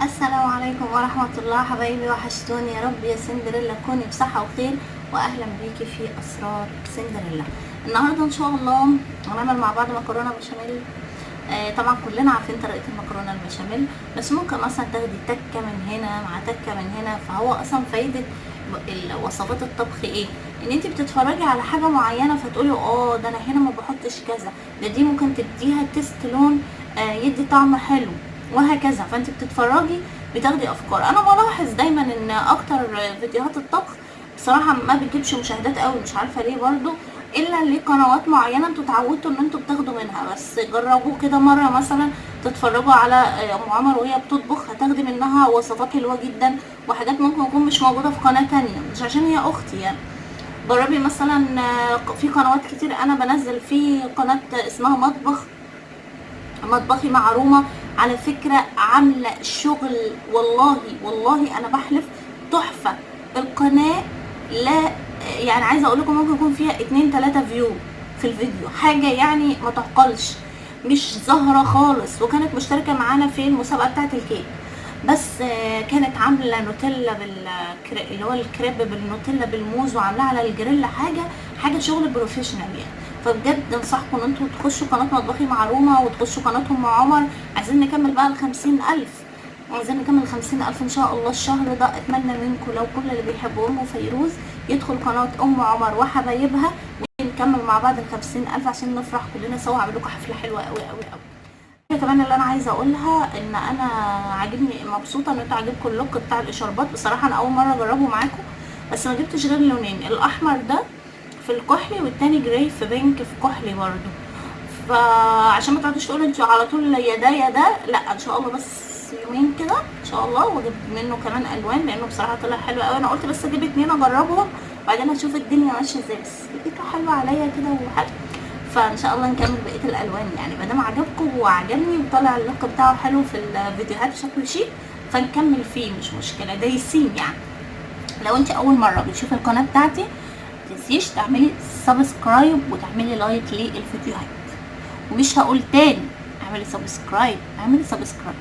السلام عليكم ورحمة الله. حبايبي وحشتوني، يا رب يا سندريلا تكوني بصحة وخير، واهلا بيكي في اسرار سندريلا. النهارده ان شاء الله هنعمل مع بعض مكرونة بشاميل. طبعا كلنا عارفين طريقة المكرونة البشاميل، بس ممكن مثلا تاخدي تكة من هنا مع تكة من هنا. فهو اصلا فايدة وصفات الطبخ ايه؟ ان انت بتتفرجي على حاجة معينة فتقولي ده انا هنا ما بحطش كذا، ده دي ممكن تديها taste لون، يدي طعم حلو وهكذا. فانت بتتفرجي بتاخدي افكار. انا بلاحظ دايما ان اكتر فيديوهات الطبخ بصراحة ما بتجيبش مشاهدات قوي، مش عارفة ليه برضو، الا لقنوات معينة انتوا اتعودتوا ان انتوا بتاخدوا منها. بس جربوا كده مرة مثلا تتفرجوا على ام عمر وهي بتطبخ، هتاخدي منها وصفات حلوة جدا وحاجات ممكن تكون مش موجودة في قناة تانية، مش عشان هي اختي يعني. جربي مثلا، في قنوات كتير انا بنزل في قناة اسمها مطبخي مع روما، على فكرة عاملة شغل والله والله انا بحلف تحفة القناة. لا يعني عايزة اقول لكم ممكن يكون فيها 2-3 view في الفيديو، حاجة يعني ما تعقلش، مش ظاهرة خالص. وكانت مشتركة معانا في المسابقة بتاعة الكيك، بس كانت عاملة نوتيلا اللي هو الكريب بالنوتيلا بالموز، وعاملاها على الجريل، حاجة شغل professional يعني. فبجد انصحكم ان انتوا تخشوا قناة مطبخي مع روما وتخشوا قناتهم مع عمر. عايزين نكمل بقى 50,000، عايزين نكمل 50,000 ان شاء الله الشهر ده. اتمنى منكم لو كل اللي بيحبوا ام فيروز يدخل قناة ام عمر وحبايبها، ونكمل مع بعض 50,000 عشان نفرح كلنا سوا. اعمل لكم حفلة حلوة قوي قوي قوي. كمان اللي انا عايزه اقولها ان انا عاجبني، مبسوطة ان انتوا عاجبكم ال look بتاع الاشاربات. بصراحة انا اول مرة اجربه معاكم، بس ما جبتش غير لونين، الاحمر ده في الكحلي والتاني gray في pink في كحلي برضو. فعشان ما تقعدوش تقولوا انتوا على طول يا ده يا ده، لا ان شاء الله بس يومين كده ان شاء الله واجيب منه كمان الوان، لانه بصراحة طلع حلو قوي. انا قلت بس اجيب 2 اجربهم وبعدين اشوف الدنيا ماشية ازاي، بس لقيته حلو عليا كده وحلو. فان شاء الله نكمل بقية الالوان يعني، ما دام عجبكم وعجبني وطلع ال look بتاعه حلو في الفيديوهات شكله شيك، فنكمل فيه مش مشكلة، دايسين يعني. لو انت اول مرة بتشوفي القناة بتاعتي متنسيش تعملي subscribe وتعملي like للفيديوهات، ومش هقول تاني اعملي subscribe، اعملي subscribe،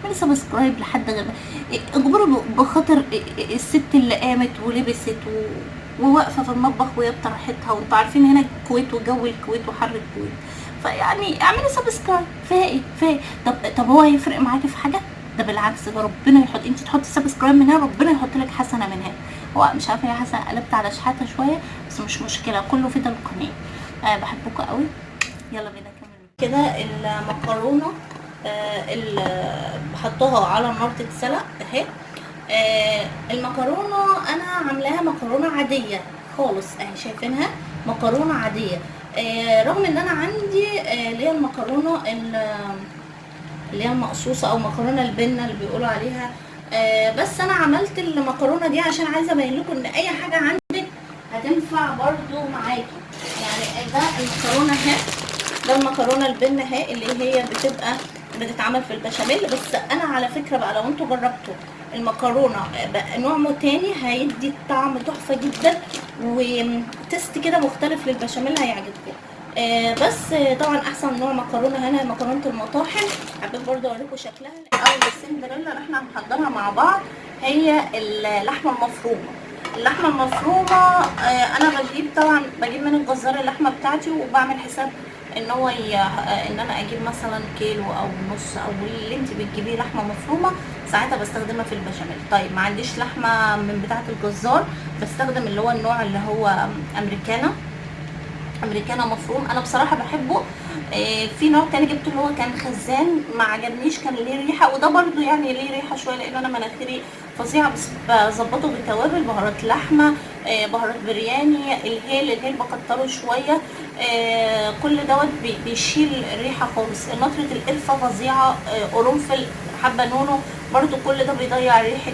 اعملي subscribe لحد غير اجبروا بخاطر الست اللي قامت ولبست وواقفه في المطبخ وهي بطرحتها، وانتوا عارفين هنا الكويت وجو الكويت وحر الكويت. فيعني اعملي subscribe، فيها ايه؟ فيها ايه؟ طب هو هيفرق معاكي في حاجة؟ ده بالعكس، ده ربنا يحط، انت تحطي subscribe من هنا ربنا يحط لك حسنه من هنا. هو مش عارفه يا حسنه قلبت على شحاته شوية، بس مش مشكلة، كله فدا القناة. بحبكم قوي، يلا بينا نكمل كده. المكرونه اللي بحطها على النار تتسلق اهي. المكرونه انا عاملاها مكرونه عادية خالص اهي، شايفينها مكرونه عادية. رغم ان انا عندي اللي هي المكرونه اللي هي المقصوصه او مكرونه البنه اللي بيقولوا عليها، بس انا عملت المكرونه دي عشان عايزه ابين لكم ان اي حاجة عندك هتنفع برضو معاكي. يعني ده المكرونه اهي، ده المكرونه البنه اهي اللي هي بتبقى بتتعمل في البشاميل. بس انا على فكرة بقى لو انتوا جربتوا المكرونه بقى نوع تاني هيدي الطعم تحفة جدا وتست كده مختلف للبشاميل هيعجبكم. بس طبعا احسن نوع مكرونه هنا مكرونه المطاحن. حبيت برضو اوريكم شكلها. اول السندريلا اللي احنا هنحضرها مع بعض هي اللحمة المفرومه. اللحمة المفرومه انا بجيب طبعا بجيب من الجزار اللحمة بتاعتي، وبعمل حساب ان هو ان انا اجيب مثلا كيلو او نص او اللي انت بتجيبيه لحمه مفرومه، ساعتها بستخدمها في البشاميل. طيب ما عنديش لحمه من بتاعه الجزار، بستخدم اللي هو النوع اللي هو امريكانا مفروم. انا بصراحة بحبه. في نوع تاني جبته اللي هو كان خزان، ما عجبنيش، كان ليه ريحه، وده برضو يعني ليه ريحه شوية لان انا مناخيري فظيعة، بس بظبطه بتوابل، بهارات لحمه، بهارات برياني، الهيل بكتره شوية، كل دوت بيشيل الريحة خالص. نطره القرفه فظيعة، قرنفل، حبه نونو برضو، كل ده بيضيع ريحه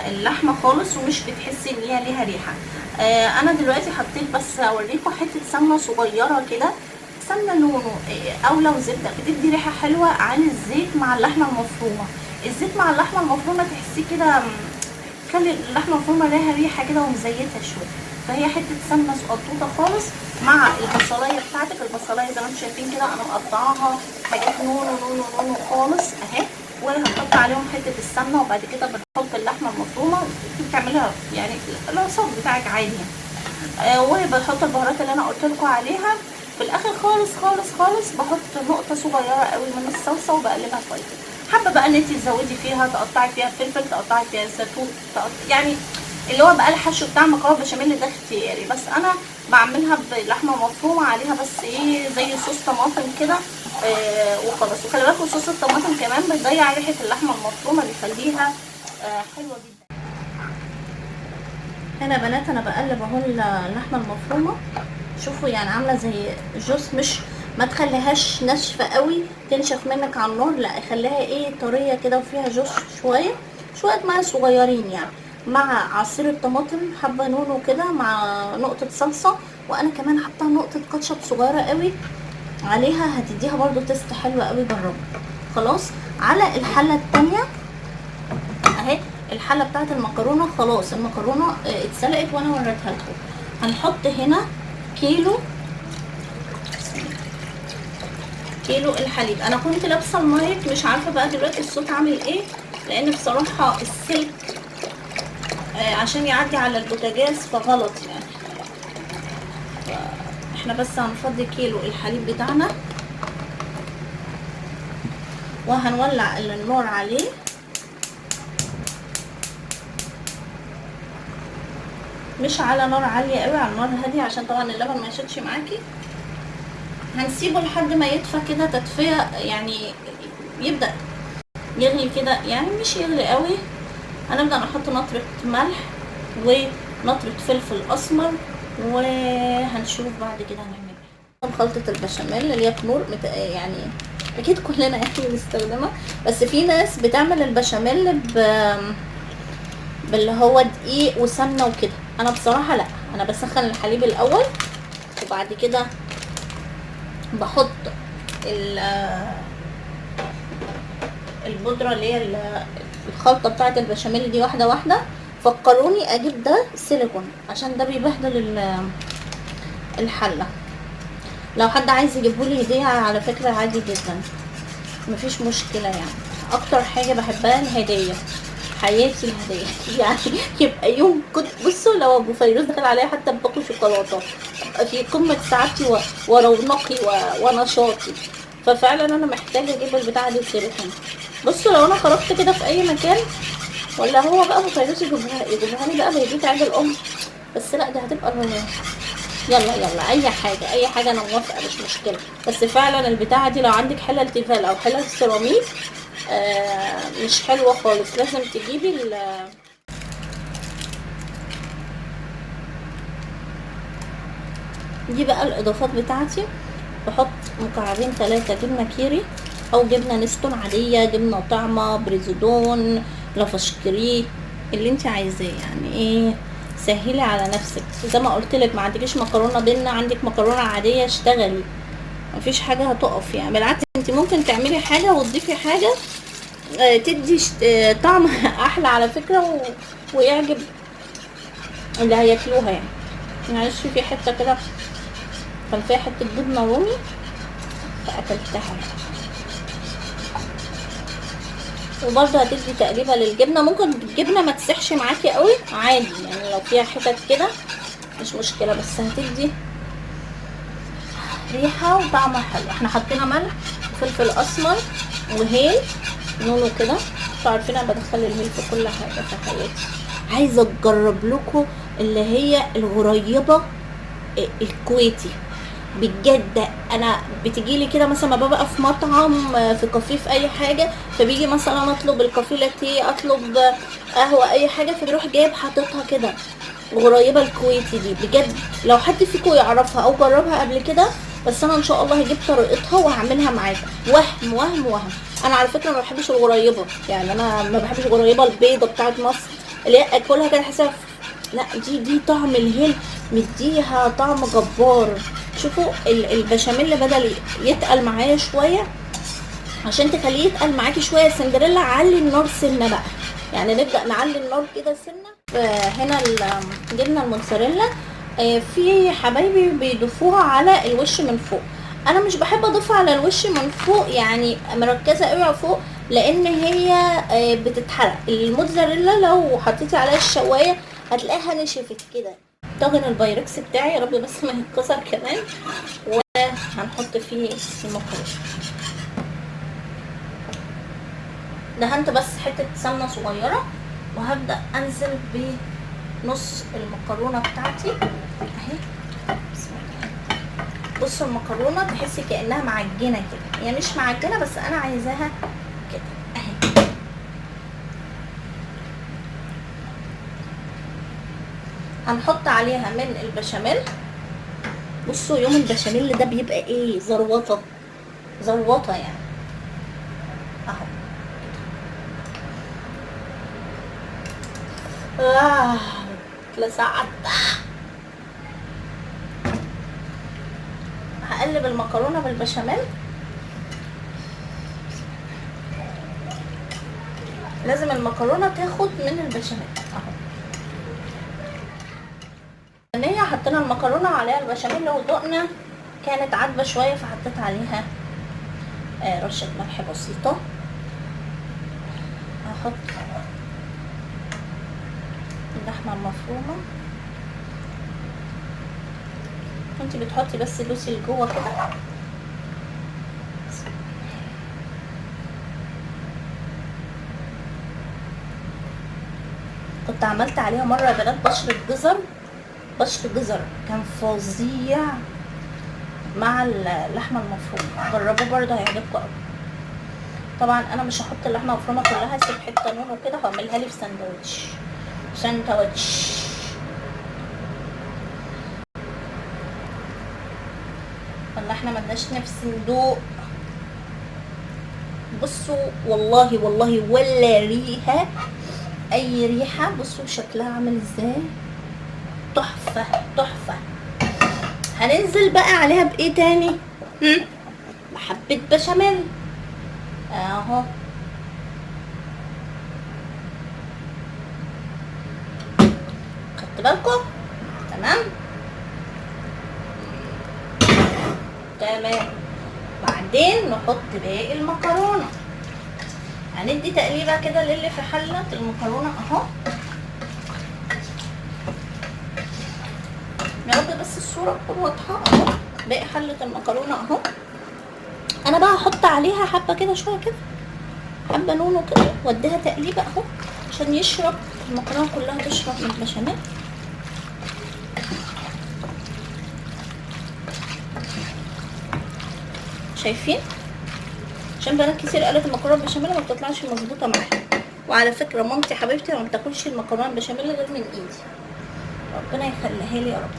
اللحمة خالص، ومش بتحسي ان هي ليها ريحه. انا دلوقتي حطيت، بس اوريكم حتة سمنه صغيرة كده، سمنه نونو، او لو زبدة، بتدي ريحه حلوة عن الزيت مع اللحمة المفرومه. الزيت مع اللحمة المفرومه تحسيه كده خلي اللحمة المفرومه لها ريحه كده ومزيته شوية. فهي حتة سمنه صغنطوطه خالص مع البصلايه بتاعتك. البصلايه زي ما انتم شايفين كده انا مقطعاها حاجات نونو نونو نونو خالص اهي، وهحط عليهم حتة السمنة، وبعد كده بنحط اللحمة المفرومه، بتعملها يعني العصاج بتاعك عادي يعني. وبحط البهارات اللي انا قلت لكم عليها. في الاخر خالص خالص خالص بحط نقطة صغيرة قوي من الصلصه وبقلبها كويس. حابة بقى ان انت تزودي فيها، تقطعي فيها فلفل، تقطعي فيها زيتون، يعني اللي هو بقى الحشو بتاع مكرونه بشاميل ده اختياري، بس انا بعملها بلحمه مفرومه عليها بس ايه زي صوص طماطم كده وخلاص. وخلي بالكم صوص الطماطم كمان بيضيع ريحه اللحمة المفرومه، بيخليها حلوة جدا. هنا يا بنات انا بقلب اهو اللحمة المفرومه، شوفوا يعني عامله زي جوس، مش ما تخليهاش ناشفة قوي تنشف منك على النار، لا خليها ايه طرية كده وفيها جوس شوية شوية مية صغيرين يعني، مع عصير الطماطم حبه نونو كده، مع نقطة صلصه، وانا كمان حاطه نقطة كاتشب صغيرة قوي عليها، هتديها برضو taste حلوة قوي. جربوا. خلاص على الحلة التانية اهي الحلة بتاعت المكرونه، خلاص المكرونه اتسلقت وانا وريتها لكم. هنحط هنا كيلو الحليب. انا كنت لابسه المايك، مش عارفه بقى دلوقتي الصوت عامل ايه، لان بصراحة السلك عشان يعدي على البوتاجاز فغلط يعني. احنا بس هنفضي كيلو الحليب بتاعنا وهنولع النار عليه. مش على نار عالية قوي، على نار هادية عشان طبعا اللبن ما يشدش معاكي. هنسيبه لحد ما يدفى كده تدفئه، يعني يبدا يغلي كده، يعني مش يغلي قوي. هنبدا نحط نطره ملح ونطره فلفل اسمر، وهنشوف بعد كده هنعمل ايه. خلطه البشاميل اللي هي كنور، يعني اكيد كلنا يعني بنستخدمها، بس في ناس بتعمل البشاميل باللي هو دقيق وسمنه وكده. انا بصراحة لا، انا بسخن الحليب الاول وبعد كده بحط البودره اللي هي الخلطة بتاعه البشاميل دي واحدة واحدة. فكروني اجيب ده سيليكون عشان ده بيبهدل الحلة. لو حد عايز يجيبهولي هديه على فكرة عادي جدا، مفيش مشكلة. يعني اكتر حاجة بحبها الهدية، حياتي الهدية يعني يبقى يوم كنت بصوا لو ابو فيروز دخل عليا حتى باكل شوكولاتة ابقى في قمة سعادتي ورونقي ونشاطي. ففعلا انا محتاجه اجيب البتاعه دي سيليكون. بصوا لو انا خرجت كده في اي مكان، ولا هو بقى ابو فيروز يجيبها لي بقى بهديه عيد الام، بس لا دي هتبقى يلا يلا اي حاجة اي حاجة انا موافقة مش مشكلة. بس فعلا البتاعه دي لو عندك حله تيفال او حله سيراميك مش حلوة خالص، لازم تجيبي دي بقى الاضافات بتاعتي. بحط مكعبين 3 جبنه كيري او جبنه نستون عادية، جبنه طعمه، بريزودون، لافاشكري، اللي انت عايزاه. يعني ايه سهلي على نفسك، زي ما قلت لك ما عندكيش مكرونه بينا، عندك مكرونه عادية اشتغلي، مفيش حاجة هتقف يعني. بالعكس انت ممكن تعملي حاجة وتضيفي حاجة تدي طعم احلى على فكرة، ويعجب اللي هياكلوها يعني. معلش في حتة كده كان فيها حتة جبنه رومي فاكلتها، وبرده هتدي تقريبا للجبنه. ممكن الجبنة ما تسحش معاكي قوي عادي يعني، لو فيها حتت كده مش مشكلة، بس هتدي ريحه وطعمها حلو. احنا حطينا ملح وفلفل اسمر وهيل نونو كده، انتوا عارفين انا بدخل الهيل في كل حاجة في حياتي. عايزه اجرب لكم اللي هي الغريبة الكويتي بجد. انا بتجيلي كده مثلا ما ببقى في مطعم في كافيه في اي حاجة، فبيجي مثلا اطلب الكافيه لاتية، اطلب قهوة اي حاجة، فبيروح جايب حاططها كده غريبة الكويتي دي. بجد لو حد فيكم يعرفها او جربها قبل كده، بس انا ان شاء الله هجيب طريقتها وهعملها معاكم. وهم وهم وهم. انا على فكرة ما بحبش الغريبة، يعني انا ما بحبش الغريبة البيضة بتاعت مصر اللي هي اكلها كده احسها، لا دي طعم الهيل مديها طعم جبار. شوفوا البشاميل بدل يتقل معايا شوية، عشان تخليه يتقل معاكي شوية سندريلا علي النار سنة بقى، يعني نبدا نعلي النار كده سنة. هنا الجبنة الموتزاريلا في حبايبي بيضيفوها على الوش من فوق، انا مش بحب اضيفها على الوش من فوق، يعني مركزه قوي على فوق، لان هي بتتحرق الموتزاريلا. لو حطيتي عليها الشوايه هتلاقيها نشفت كده. طاجن البايركس بتاعي يا رب بس ما يتكسر كمان، وهنحط فيه المكرونه. دهنت بس حتة سمنه صغيرة، وهبدا انزل بنص المكرونه بتاعتي اهي. بسم الله. بصوا المكرونه تحسي كانها معجنه كده، هي مش معجنه بس انا عايزاها كده اهي. هنحط عليها من البشاميل. بصوا يوم البشاميل ده بيبقى ايه، زروطه زروطه يعني اهو. اتلسعت. هقلب المكرونه بالبشاميل. لازم المكرونه تاخد من البشاميل اهو. حطينا المكرونه عليها البشاميل ودقنا، كانت عدبه شوية فحطيت عليها رشه ملح بسيطة. هحط اللحمة المفرومه، انتي بتحطي بس دوسي لجوه كده. كنت عملت عليها مرة يا بنات بشره جزر، بشر جزر كان فظيع مع اللحمة المفرومه، جربوه برده هيعجبكم قوي. طبعا انا مش هحط اللحمة المفرومه كلها، هسيب حتة نونو كده هعملها لي في ساندوتش. ساندوتش ولا احنا ملناش نفس ندوق. بصوا والله والله ولا ريحه، اي ريحه. بصوا شكلها عامل ازاي، تحفة تحفة. هننزل بقى عليها بايه تاني؟ بحبه بشاميل اهو. خدت بالكم؟ تمام تمام. بعدين نحط باقي المكرونه، هندي تقليبه كده للي في حله المكرونه اهو. يا رب بس الصورة تكون واضحة اهو. باقي حله المكرونه اهو. انا بقى هحط عليها حبه كده شوية كده، حبه نونو كده، واديها تقليبه اهو عشان يشرب المكرونه كلها، تشرب من البشاميل. شايفين؟ عشان بنات كتير قالت المكرونه بالبشاميل ما بتطلعش مظبوطة معاها. وعلى فكرة مامتي حبيبتي ما بتاكلش المكرونه بالبشاميل غير من ايدي، ربنا يخليها لي يا رب.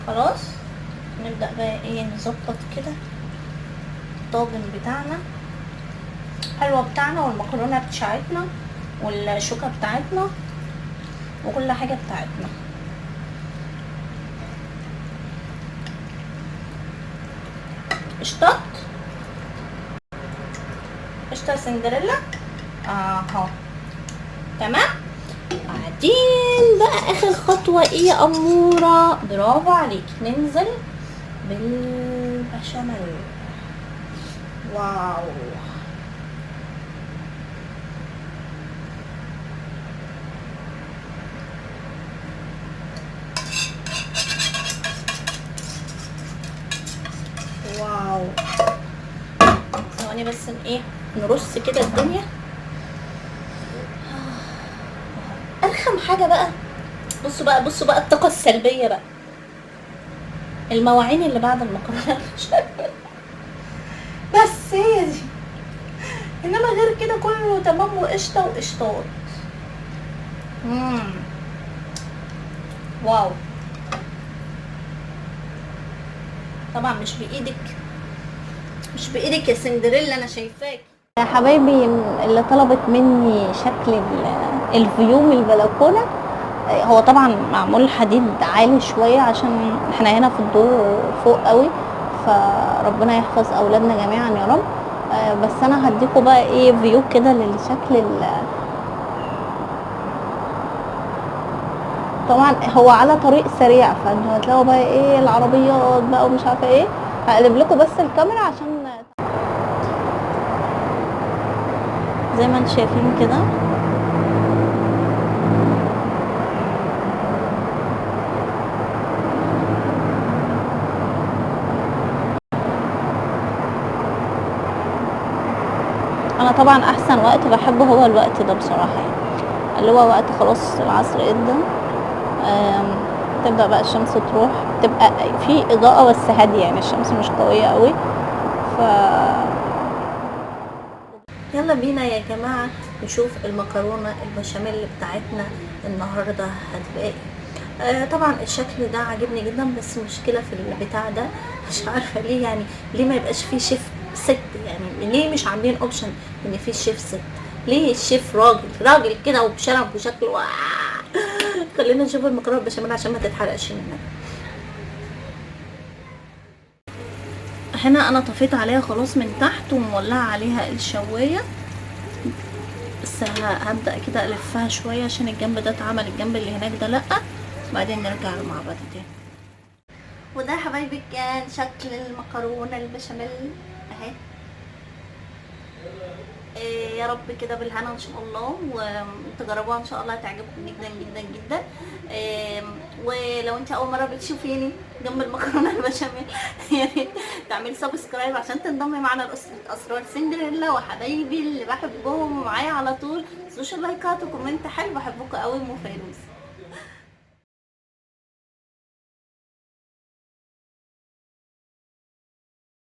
خلاص نبدأ بقى ايه، نظبط كده الطاجن بتاعنا، الحلوة بتاعنا والمكرونة بتاعتنا والشوكة بتاعتنا وكل حاجة بتاعتنا. قشطات، قشطة سندريلا اهو. تمام. بعدين بقى اخر خطوة ايه يا امورة؟ برافو عليك، ننزل بالبشاميل. واو، واو. ثواني بس ايه، نرص كده الدنيا. ارخم حاجة بقى، بصوا بقى، بصوا بقى الطاقة السلبية بقى، المواعين اللي بعد المكرونه بس هي دي، انما غير كده كله تمام وقشطه وقشطات. واو. طبعا مش بايدك، مش بايدك يا سندريلا، انا شايفاك يا حبايبي. اللي طلبت مني شكل ال view من البلكونه، هو طبعا معمول حديد عالي شوية عشان احنا هنا في الدور فوق قوي، فربنا يحفظ اولادنا جميعا يا رب. بس انا هديكم بقى ايه view كده للشكل طبعا هو على طريق سريع، فانتوا هتلاقوا بقى ايه العربيات بقى ومش عارفه ايه. هقلب لكم بس الكاميرا عشان زي ما انتم شايفين كده. انا طبعا احسن وقت بحبه هو الوقت ده بصراحة، يعني اللي هو وقت خلاص العصر جدا، تبدا بقى الشمس تروح، تبقى في اضاءه بس هادية، يعني الشمس مش قوية قوي. ف يلا بينا يا جماعة نشوف المكرونه البشاميل بتاعتنا النهارده هتبقى ايه. طبعا الشكل ده عاجبني جدا، بس مشكلة في البتاع ده مش عارفه ليه، يعني ليه ما يبقاش فيه شيف ست؟ يعني ليه مش عاملين option ان في شيف ست؟ ليه الشيف راجل راجل كده وبشنب وشكله؟ خلينا نشوف المكرونه البشاميل عشان ما تتحرقش مننا. هنا انا طفيت عليها خلاص من تحت ومولعه عليها الشوايه، بس هبدا كده الفها شوية عشان الجنب ده اتعمل، الجنب اللي هناك ده لا، بعدين نرجع مع بعض تاني. وده يا حبايبي كان شكل المكرونه البشاميل اهي. يا رب كده بالهنا ان شاء الله، وتجربوها ان شاء الله هتعجبكم جدا جدا جدا. ولو انت اول مرة بتشوفيني جنب المكرونه البشاميل يا ريت تعملي subscribe عشان تنضمي معانا لاسرة اسرار سندريلا وحبايبي اللي بحبهم ومعايا على طول. social لايكات و comment حلو، بحبكم قوي. ام فيروز.